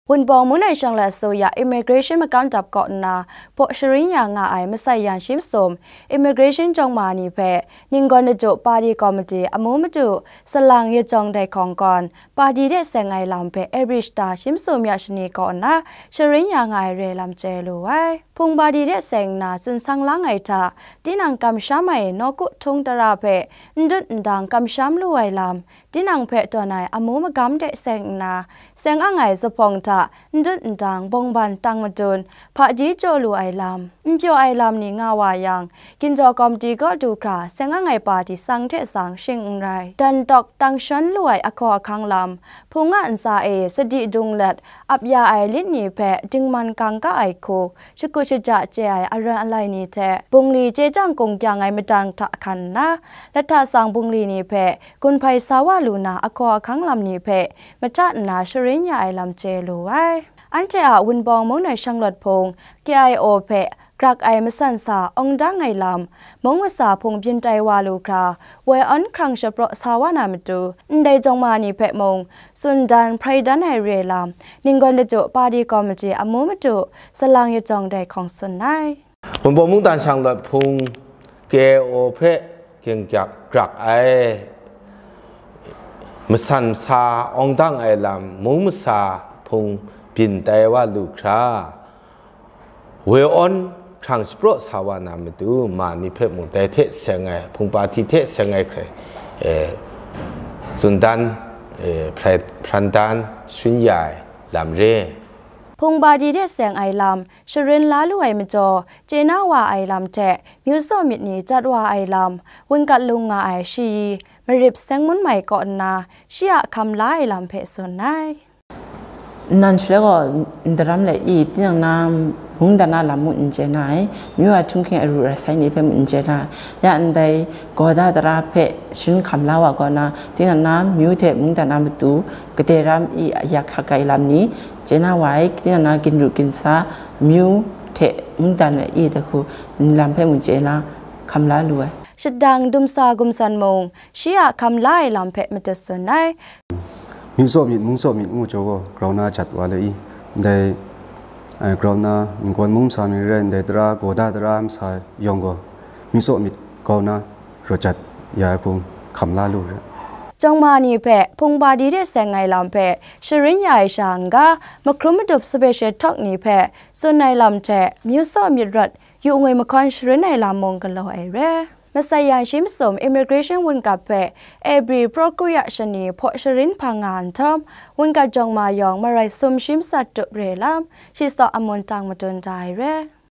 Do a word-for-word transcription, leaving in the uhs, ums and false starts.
Wunpawng mung nai shanglawt su ya immigration makam dap kaw nna, baw sharin ya nga ai masai yan shi masum, immigration jawng ma ni hpe, ninggawn daju padi komiti amu madu, salang yajawng dai hkawng kawn, padi de seng ai lam hpe April shata shi masum ya shani kaw nna, sharin ya nga ai re lam chye lu ai. Hpung padi de seng nna tsun sang lang ai hta, tinang kamsham ai nawku htung tara hpe n dut n dang kamsham lu ai lam, tinang hpe tawn ai amu magam de seng nna, seng ang ai zuphpawng hta n dut n dang bawngban tang madun, hpaji jaw lu ai lam, n pyaw ai lam ni nga wa yang, ginjaw komiti kaw du hkra seng ang ai padi sang hte sang shing n rai, dan tawk tang shawn lu ai ahkaw ahkang lam, hpung a ntsa e sadi dung let ap ya ai lit ni hpe dingman kang ka ai hku, shakut shaja chye ai aran alai ni hte, bungli chye jang kung kyang ai madang hta hkan nna, lahta sang bungli ni hpe gun hpai sa wa lu na ahkaw ahkang lam ni hpe mahta nna sharin ya ai lam chye lu ai. Anhte a Wunpawng mung nai shanglawt hpung, K I O hpe grak ai masan sa awng dang ai lam, mung masa hpung byin tai wa lu hkra, woi awn hkrang shapraw sa wa na matu, ndai jawng ma ni hpe mung, tsun dan, hprai dan ai re lam, ninggawn daju padi komiti amu madu, salang yajawng dai hkawng tsun ai. Wunpawng mungdan shanglawt hpung K I O hpe ginggyak grak ai, masan sa awng dang ai lam, mung masa hpung byin tai wa lu hkra, woi awn hkrang shapraw sa wa na matu, ma ni hpe mung dai hte seng ai, hpung padi hte seng ai hkrai, eh, tsun dan, eh, hprai, hpran dan, sharin ya ai lam re. Hpung padi de seng ai lam, sharin la lu ai majaw, chye na wa ai lam hte, myu tsaw myit ni jat wa ai lam, wungat lung nga ai shayi, marip seng mun mai kaw nna, shi a hkam la ai lam hpe tsun ai. Nnan shaloi gaw, ndaram let i, tinang na mungdan a lam mung n chye na ai, myu a htunghking aru rasai ni hpe mung n chye na ai, ya ndai gawda tara hpe sharin hkam la wa kaw na, tinang na myu hte mungdan a matu, gade ram i ayak hkak ai lam ni, chye na wa ai, tinang na ginru ginsa, myu hte mungdan a i dahku, lam hpe mung chye na, hkam la lu ai. Shadang dumsa gumsan mung, shi a hkam la ai lam hpe matut tsun ai. Myu tsaw myit, mung tsaw myit ngu jaw gaw, grau na jat wa le i, ndai, ai, grau na ninggawn mung masa ni rai, ndai tara, gawda tara masa yawng gaw, myu tsaw myit grau na raw jat ya ai hku hkam la lu re. Jawng ma ni hpe hpung padi de seng ai lam hpe sharin ya ai sha n-ga, mahkrum madup sape she htawk ni hpe tsun ai lam hte myu tsaw myit rawt yu ngwi mahkawn sharin ai lam mung galaw ai re. Masai yan shi masum immigration wungat hpe April praw kru ya shani hpaw sharin hpang nga nhtawm, wungat jawng ma yawng marai sum shi matsat tup re lam, shi tsaw amun tang madun da ai re.